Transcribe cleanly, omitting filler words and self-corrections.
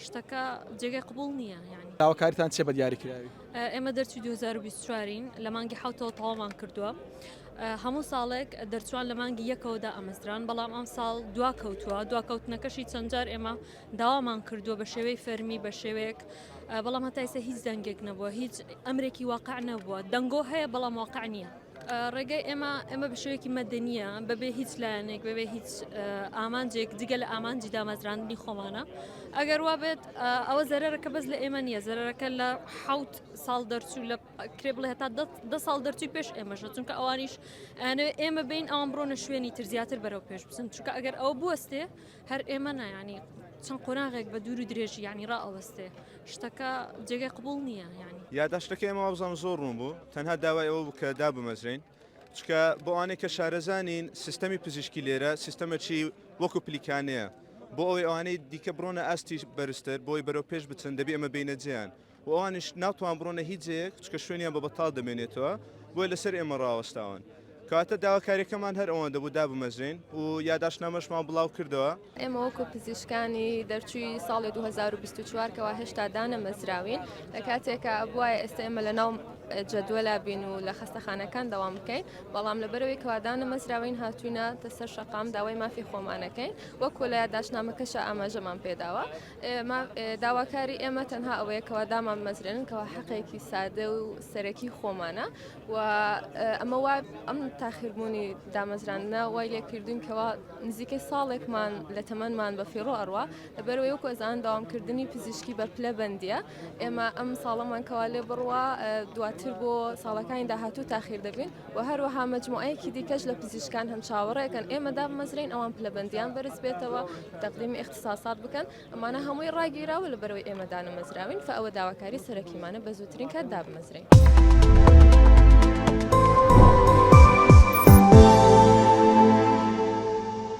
شتەکە جێگای قبوڵ نییە یانی. داواکاریتان چیە بە دیاریکراوی؟ ئێمە دەرچووی 2024 ین لە مانگی حەوتەوە تەواومان کردووە هەموو ساڵێک دەرچوان لە مانگی یەکەوە دائەمەزران بەڵام ئەم ساڵ دوا کەوتووە دواکەوتنەکەشی چەند جار ئێمە داوامان کردووە بە شێوەی فەرمی بە شێوەیەک بەڵام هەتا ئێستا هیچ دەنگێک نەبووە هیچ ئەمرێکی واقع نەبووە دەنگۆ هەیە بەڵام واقع نییە. ڕێگای ئێمە ئێمە بە شێوەیەکی مەدەنیە بەبێ هیچ لایەنێک بەبێ هیچ ئامانجێک جگە لە ئامانجی دامەزراندنی خۆمانە ئەگەر وا بێت ئەوە زەرەرەکە بەس لە ئێمە نییە زەرەرەکە لە حوت ساڵ دەرچوو لە کرێ بڵێ هەتا دە ساڵ دەرچووی پێش ئێمەشە چونکە ئەوانیش ئەنێ ئێمە بین ئەوان بڕۆنە شوێنی تر زیاتر بەرەو پێش بچن چونکە ئەگەر ئەو بوەستێ هەر ئێمە نایانی چەند قۆناغێک بە دوور و درێژی یانی ڕائەوەستێ شتەکە جێگای قبوڵ نییە یانی. یاداشتەکەی ئێمە وابزانم زۆر ڕوون بوو، تەنها داوای ئەوە بوو کە دابمەزرێین، چونکە بۆ ئەوانەی کە شارەزا نین، سیستەمی پزیشکی لێرە سیستەمێکی وەکو پلیکانەیە، بۆ ئەوەی ئەوانەی دیکە بڕۆنە ئاستی بەرزتر، بۆ ئەوەی بەرەو پێش بچن دەبێ ئێمە بێینە جێیان. و ئەوانیش ناتوان بڕۆنە هیچ جێیەک چونکە شوێنیان بە بەتاڵ دەمێنێتەوە بۆیە لەسەر ئێمە ڕاوەستاون کەواتە داواکاریەکەمان هەر ئەوەندە بوو دابمەزرێین و یاداشتنامەشمان بڵاو کردەوە. ئێمە وەکو پزیشکانی دەرچووی ساڵی 2024 کەوا هێشتا دانەمەزراوین لە کاتێکا ئەبوایە ئێستا ئێمە لە ناو جەدوەلا بین و لە خەستەخانەکان دەوام بکەین بەڵام لەبەرەوەی کەوا دانەمەزراوین هاتوینەتە سەر شەقام داوای مافی خۆمانەکەین وەکو لە یاداشتنامەکەشا ئاماژەمان پێداوە داواکاری ئێمە تەنها ئەوەیە کەوا دامانبمەزرێنن کەوا حەقێکی سادە و سەرەکی خۆمانە و ئەمە وا ئەم تاخیربوونی دامەزراندنە وای لێکردوین کەوا نزیکەی ساڵێکمان لە تەمەنمان بە فیڕۆ ئەڕوا لەبەرەوەی وەکو ئەزان داوامکردنی پزیشکی بە پلە بەندیە ئێمە ئەم ساڵەمان کەوا لێ بڕوا دواتر بۆ ساڵەکانی داهاتوو تاخیر دەبین و هەروەها مەجموعەیەکی دیکەش لە پزیشکان هەن چاوەڕێکەن ئێمە دابمەزرێین ئەوان پلەبەندیان بەرز بێتەوە تەقدیمی ئیختیساسات بکەن ئەمانە هەمووی ڕاگیراوە لەبەرئەوەی ئێمە دانەمەزراوین فە ئەوە داواکاری سەرەکیمانە بە زووترین کات دابمەزرێین.